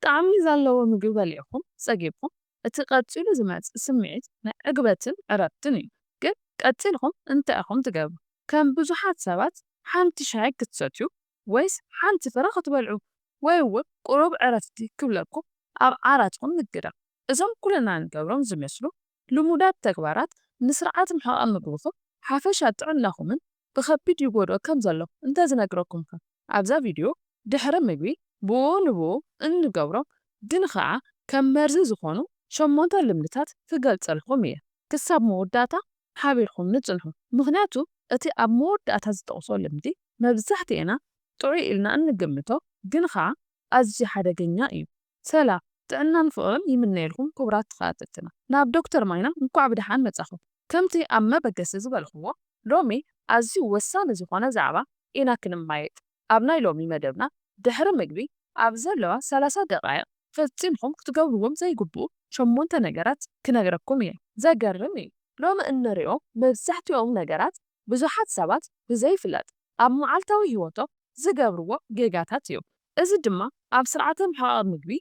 ጣዕሚ ዘለዎ ምግቢ በሊዕኹም ጸጊብኩም፣ እቲ ቀጺሉ ዝመጽእ ስምዒት ናይ ዕግበትን ዕረፍትን እዩ። ግን ቀጺልኩም እንታይ ኢኹም ትገብሩ? ከም ብዙሓት ሰባት ሓንቲ ሻሂ ክትሰትዩ ወይስ ሓንቲ ፍረ ክትበልዑ ወይ እውን ቁሩብ ዕረፍቲ ክብለኩም ኣብ ዓራትኩም ምግዳም። እዞም ኩልና ንገብሮም ዝመስሉ ልሙዳት ተግባራት ንስርዓት ምሕቓቕ ምግብኹም ሓፈሻ ጥዕናኹምን ብኸቢድ ይጎድኦ ከም ዘሎ እንተዝነግረኩምከ? ኣብዛ ቪድዮ ድሕሪ ምግቢ ብኡ ንብኡ እንገብሮም ግን ኸዓ ከም መርዚ ዝኾኑ ሸሞንተ ልምድታት ክገልጸልኩም እየ። ክሳብ መወዳእታ ሓቢርኩምኒ ጽንሑ፣ ምኽንያቱ እቲ ኣብ መወዳእታ ዝጠቕሶ ልምዲ መብዛሕትኤና ጥዑይ ኢልና እንግምቶ ግን ኸዓ ኣዝዩ ሓደገኛ እዩ። ሰላም፣ ጥዕናን ፍቕርን ይምነየልኩም ክቡራት ተኸታተልትና። ናብ ዶክተር ማይና እንኳዕ ብደሓን መጻኹም። ከምቲ ኣብ መበገሲ ዝበልክዎ፣ ሎሚ ኣዝዩ ወሳኒ ዝኾነ ዛዕባ ኢና ክንማየጥ። ኣብ ናይ ሎሚ መደብና ድሕሪ ምግቢ ኣብ ዘለዋ ሰላሳ ደቓይቕ ፈጺምኩም ክትገብርዎም ዘይግብኡ ሸሞንተ ነገራት ክነግረኩም እየ። ዘገርም እዩ። ሎሚ እንሪኦ መብዛሕትኦም ነገራት ብዙሓት ሰባት ብዘይፍላጥ ኣብ መዓልታዊ ህይወቶም ዝገብርዎ ጌጋታት እዮም። እዚ ድማ ኣብ ስርዓተ ምሕቓቕ ምግቢ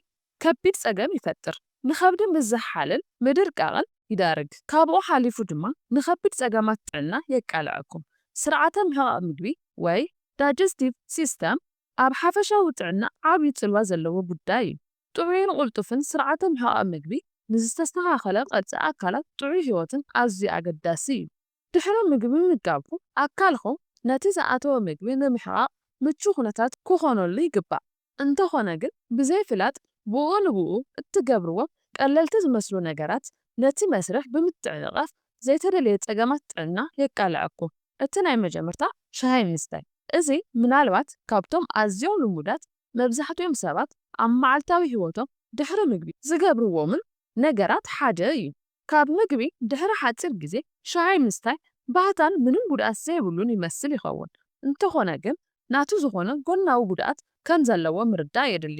ከቢድ ጸገም ይፈጥር። ንኸብዲ ምዝሓልን ምድርቃቕን ይዳርግ። ካብኡ ሓሊፉ ድማ ንኸቢድ ጸገማት ጥዕና የቃልዐኩም። ስርዓተ ምሕቓቕ ምግቢ ወይ ዳይጀስቲቭ ሲስተም ኣብ ሓፈሻዊ ጥዕና ዓቢ ጽልዋ ዘለዎ ጉዳይ እዩ። ጥዑይን ቅልጡፍን ስርዓተ ምሕቓቕ ምግቢ ንዝተስተኻኸለ ቅርጺ ኣካላት ጥዑይ ህይወትን ኣዝዩ ኣገዳሲ እዩ። ድሕሪ ምግቢ ምምጋብኩም ኣካልኩም ነቲ ዝኣተወ ምግቢ ንምሕቓቕ ምቹ ኩነታት ክኾነሉ ይግባእ። እንተኾነ ግን ብዘይፍላጥ ብኡ ንብኡ እትገብርዎም ቀለልቲ ዝመስሉ ነገራት ነቲ መስርሕ ብምትዕንቓፍ ዘይተደለየ ጸገማት ጥዕና የቃልዐኩም። እቲ ናይ መጀመርታ ሻሂ ምስታይ። እዚ ምናልባት ካብቶም ኣዝዮም ልሙዳት መብዛሕትኦም ሰባት ኣብ መዓልታዊ ህይወቶም ድሕሪ ምግቢ ዝገብርዎምን ነገራት ሓደ እዩ። ካብ ምግቢ ድሕሪ ሓጺር ግዜ ሻሂ ምስታይ ባህታን ምንም ጉድኣት ዘይብሉን ይመስል ይኸውን። እንተኾነ ግን ናቱ ዝኾነ ጎናዊ ጉድኣት ከም ዘለዎ ምርዳእ የድሊ።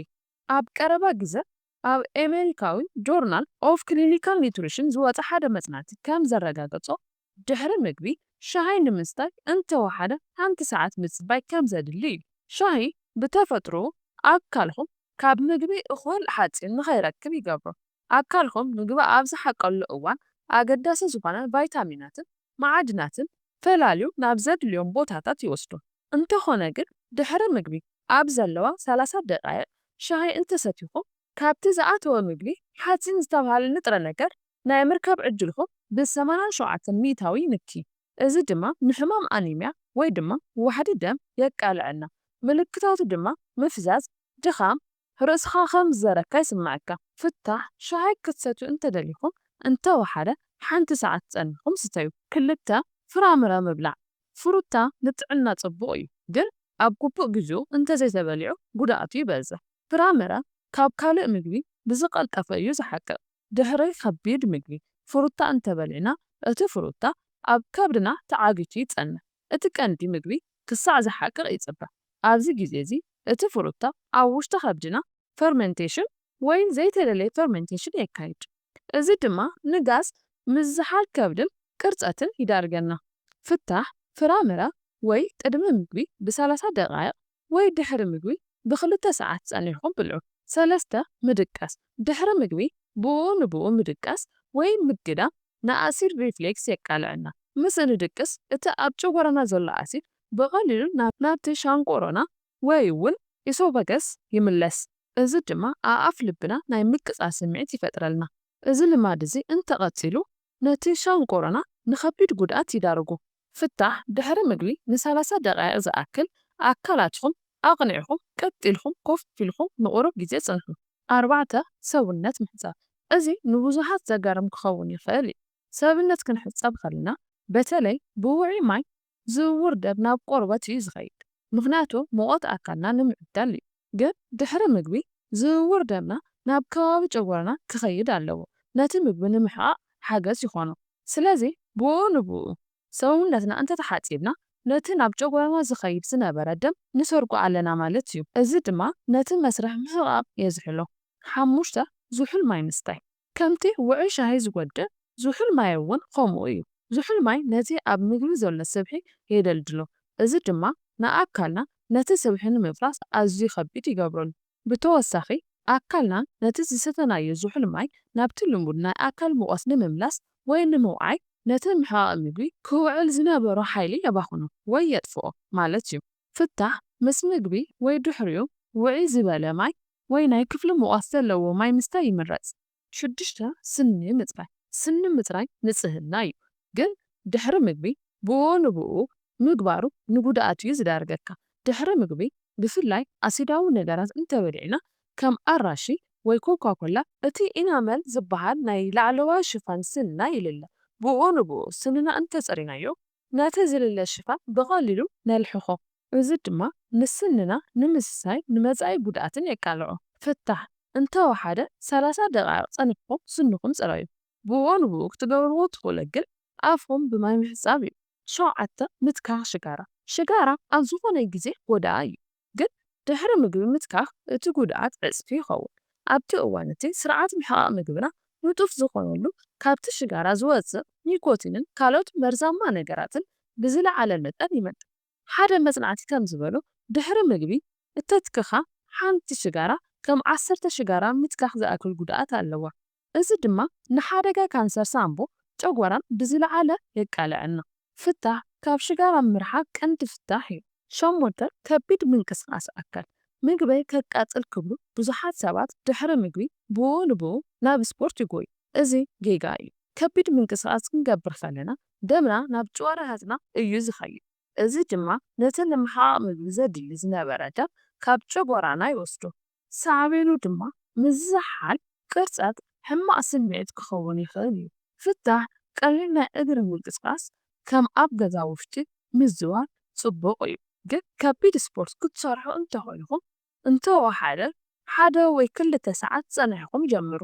ኣብ ቀረባ ግዘ ኣብ ኣሜሪካዊ ጆርናል ኦፍ ክሊኒካል ኒውትሪሽን ዝወጸ ሓደ መጽናዕቲ ከም ዘረጋገጾ ድሕሪ ምግቢ ሻሂ ንምስታይ እንተወሓደ ሓንቲ ሰዓት ምጽባይ ከም ዘድሊ እዩ። ሻሂ ብተፈጥሮ ኣካልኹም ካብ ምግቢ እኹል ሓጺን ንኸይረክብ ይገብሮ። ኣካልኩም ምግቢ ኣብ ዝሓቀሉ እዋን ኣገዳሲ ዝኾነ ቫይታሚናትን መዓድናትን ፈላልዩ ናብ ዘድልዮም ቦታታት ይወስዶ። እንተኾነ ግን ድሕሪ ምግቢ ኣብ ዘለዋ ሰላሳ ደቃይቕ ሻሂ እንተሰቲኹም ካብቲ ዝኣተወ ምግቢ ሓጺን ዝተባህለ ንጥረ ነገር ናይ ምርካብ ዕድልኩም ብ ሰማንያን ሸውዓተን ሚእታዊ ይንኪ። እዚ ድማ ንሕማም ኣኒምያ ወይ ድማ ዋሕዲ ደም የቃልዐና። ምልክታቱ ድማ ምፍዛዝ፣ ድኻም፣ ርእስኻ ከም ዝዘረካ ይስምዓካ። ፍታሕ፣ ሻሂ ክትሰትዩ እንተደሊኹም እንተወሓደ ሓንቲ ሰዓት ጸኒሕኩም ስተዩ። ክልተ፣ ፍራምረ ምብላዕ። ፍሩታ ንጥዕና ጽቡቕ እዩ፣ ግን ኣብ ግቡእ ግዜኡ እንተዘይተበሊዑ ጉድኣቱ ይበዝሕ። ፍራምረ ካብ ካልእ ምግቢ ብዝቐልጠፈ እዩ ዝሓቅቕ። ድሕሪ ከቢድ ምግቢ ፍሩታ እንተበሊዕና እቲ ፍሩታ ኣብ ከብድና ተዓጊቱ ይጸንሕ። እቲ ቀንዲ ምግቢ ክሳዕ ዝሓቅቕ ይጽበ። ኣብዚ ግዜ እዚ እቲ ፍሩታ ኣብ ውሽጢ ከብድና ፈርመንቴሽን ወይ ዘይተደለየ ፈርመንቴሽን የካይድ። እዚ ድማ ንጋዝ ምዝሓል ከብድን ቅርጸትን ይዳርገና። ፍታሕ፣ ፍራምረ ወይ ቅድሚ ምግቢ ብ ሰላሳ ደቓይቕ ወይ ድሕሪ ምግቢ ብክልተ ሰዓት ጸኒሕኩም ብልዑ። ሰለስተ፣ ምድቃስ። ድሕሪ ምግቢ ብኡ ንብኡ ምድቃስ ወይ ምግዳም ንኣሲድ ሪፍሌክስ የቃልዐና። ምስ እንድቅስ እቲ ኣብ ጨጎራና ዘሎ ኣሲድ ብቐሊሉ ናብ ናብቲ ሻንቆሮና ወይ እውን ኢሶፋገስ ይምለስ። እዚ ድማ ኣኣፍ ልብና ናይ ምቅጻል ስምዒት ይፈጥረልና። እዚ ልማድ እዚ እንተቐጺሉ ነቲ ሻንቆሮና ንኸቢድ ጉድኣት ይዳርጎ። ፍታሕ፣ ድሕሪ ምግቢ ንሰላሳ ደቓይቕ ዝኣክል ኣካላትኩም ኣቕኒዕኩም ቀጥ ኢልኩም ኮፍ ኢልኩም ንቑሩብ ግዜ ጽንሑ። ኣርባዕተ፣ ሰውነት ምሕጻብ። እዚ ንብዙሓት ዘገርም ክኸውን ይኽእል እዩ። ሰብነት ክንሕጸብ ከለና በተለይ ብውዑይ ማይ ዝውውር ደም ናብ ቆርበት እዩ ዝኸይድ። ምኽንያቱ ሙቐት ኣካልና ንምዕዳል እዩ። ግን ድሕሪ ምግቢ ዝውውር ደምና ናብ ከባቢ ጨጎራና ክኸይድ ኣለዎ። ነቲ ምግቢ ንምሕቓቕ ሓገዝ ይኾኖ። ስለዚ ብኡ ንብኡ ሰውነትና እንተተሓጺብና ነቲ ናብ ጨጎራና ዝኸይድ ዝነበረ ደም ንሰርጎ ኣለና ማለት እዩ። እዚ ድማ ነቲ መስርሕ ምሕቓቕ የዝሕሎ። ሓሙሽተ፣ ዝሑል ማይ ምስታይ። ከምቲ ውዑይ ሻሂ ዝጎድእ ዝሑል ማይ እውን ከምኡ እዩ። ዝሑል ማይ ነቲ ኣብ ምግቢ ዘሎ ስብሒ የደልድሎ። እዚ ድማ ንኣካልና ነቲ ስብሒ ንምፍራስ ኣዝዩ ከቢድ ይገብረሉ። ብተወሳኺ ኣካልና ነቲ ዝሰተናዮ ዝሑል ማይ ናብቲ ልሙድ ናይ ኣካል ሙቐት ንምምላስ ወይ ንምውዓይ ነቲ ምሕቓቕ ምግቢ ክውዕል ዝነበሮ ሓይሊ የባኽኖ ወይ የጥፍኦ ማለት እዩ። ፍታሕ ምስ ምግቢ ወይ ድሕሪኡ ውዕይ ዝበለ ማይ ወይ ናይ ክፍሊ ሙቐት ዘለዎ ማይ ምስታይ ይምረጽ። ሽዱሽተ፣ ስኒ ምጽራይ። ስኒ ምጽራይ ንጽህና እዩ፣ ግን ድሕሪ ምግቢ ብኡ ንብኡ ምግባሩ ንጉድኣት እዩ ዝዳርገካ። ድሕሪ ምግቢ ብፍላይ ኣሲዳዊ ነገራት እንተበሊዕና ከም ኣራሺ ወይ ኮካኮላ እቲ ኢናመል ዝበሃል ናይ ላዕለዋይ ሽፋን ስንና ይልለ። ብኡ ንብኡ ስንና እንተጸሪናዮ ነቲ ዝልለ ሽፋን ብቐሊሉ ነልሕኾ። እዚ ድማ ንስንና ንምስሳይ ንመጻኢ ጉድኣትን የቃልዖ። ፍታሕ፣ እንተወሓደ ሰላሳ ደቓይቕ ጸኒሕኩም ስንኹም ጽረዩ። ብኡ ንብኡ ክትገብርዎ ትኽእሉ ግን ኣፍኩም ብማይ ምሕጻብ እዩ። ሸውዓተ፣ ምትካኽ ሽጋራ። ሽጋራ ኣብ ዝኾነ ግዜ ጎዳኢ እዩ፣ ግን ድሕሪ ምግቢ ምትካኽ እቲ ጉድኣት ዕጽፊ ይኸውን። ኣብቲ እዋን እቲ ስርዓት ምሕቓቕ ምግብና ንጡፍ ዝኾነሉ ካብቲ ሽጋራ ዝወጽእ ኒኮቲንን ካልኦት መርዛማ ነገራትን ብዝለዓለ መጠን ይመጽእ። ሓደ መጽናዕቲ ከም ዝበሎ ድሕሪ ምግቢ እተትክኻ ሓንቲ ሽጋራ ከም ዓሰርተ ሽጋራ ምትካኽ ዝኣክል ጉድኣት ኣለዋ። እዚ ድማ ንሓደጋ ካንሰር ሳንቦ ጨጓራን ብዝለዓለ የቃልዐና። ፍታሕ ካብ ሽጋራ ምርሓቕ ቀንዲ ፍታሕ እዩ። ሸሞንተ፣ ከቢድ ምንቅስቓስ ኣካል። ምግበይ ከቃጽል ክብሉ ብዙሓት ሰባት ድሕሪ ምግቢ ብኡ ንብኡ ናብ ስፖርት ይጎዩ። እዚ ጌጋ እዩ። ከቢድ ምንቅስቓስ ክንገብር ከለና ደምና ናብ ጭዋዳታትና እዩ ዝኸይድ። እዚ ድማ ነቲ ንምሕቓቕ ምግቢ ዘድሊ ዝነበረ ደም ካብ ጨጎራና ይወስዶ። ሳዕቤኑ ድማ ምዝሓል ቅርጸት ሕማቕ ስምዒት ክኸውን ይኽእል እዩ። ፍታሕ ቀሊል ናይ እግሪ ምንቅስቓስ ከም ኣብ ገዛ ውሽጢ ምዝዋር ጽቡቕ እዩ። ግን ከቢድ ስፖርት ክትሰርሑ እንተኾይንኹም እንተወሓደ ሓደ ወይ ክልተ ሰዓት ጸኒሕኩም ጀምሩ።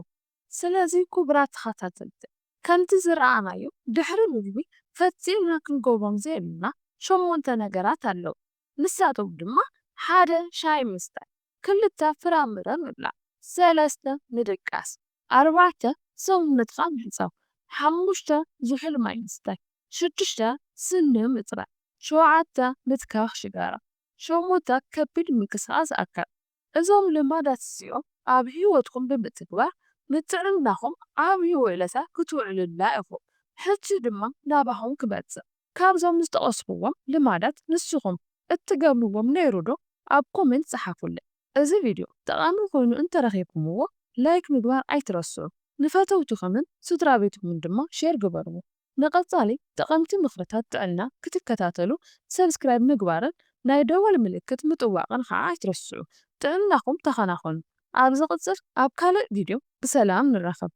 ስለዚ ክቡራት ተኸታተልቲ ከምቲ ዝረኣናዮ ድሕሪ ምግቢ ፈጺምና ክንገብሮም ዘየብልና ሸሞንተ ነገራት ኣለዉ። ንሳቶም ድማ ሓደ ሻሂ ምስታይ፣ ክልተ ፍራምረ ምብላዕ፣ ሰለስተ ምድቃስ፣ ኣርባዕተ ሰውነትካ ምሕጻብ፣ ሓሙሽተ ዝሑል ማይ ምስታይ፣ ሽዱሽተ ስኒ ምጽራይ፣ ሸውዓተ ምትካኽ ሽጋራ፣ ሸሞንተ ከቢድ ምንቅስቓስ ኣካል። እዞም ልማዳት እዚኦም ኣብ ህይወትኩም ብምትግባር ንጥዕናኹም ዓብዪ ውዕለታ ክትውዕሉላ ኢኹም። ሕጂ ድማ ናባኹም ክመጽእ። ካብዞም ዝጠቐስኩዎም ልማዳት ንስኹም እትገብርዎም ነይሩ ዶ? ኣብ ኮሜንት ጸሓፉለይ። እዚ ቪድዮ ጠቓሚ ኮይኑ እንተረኺብኩምዎ ላይክ ምግባር ኣይትረስዑ። ንፈተውትኹምን ስድራ ቤትኩምን ድማ ሼር ግበርዎ። ንቐጻሊ ጠቐምቲ ምኽርታት ጥዕና ክትከታተሉ ሰብስክራይብ ምግባርን ናይ ደወል ምልክት ምጥዋቕን ኸዓ ኣይትረስዑ። ጥዕናኹም ተኸናኸኑ። ኣብ ዝቕጽል ኣብ ካልእ ቪድዮ ብሰላም ንራኸብ።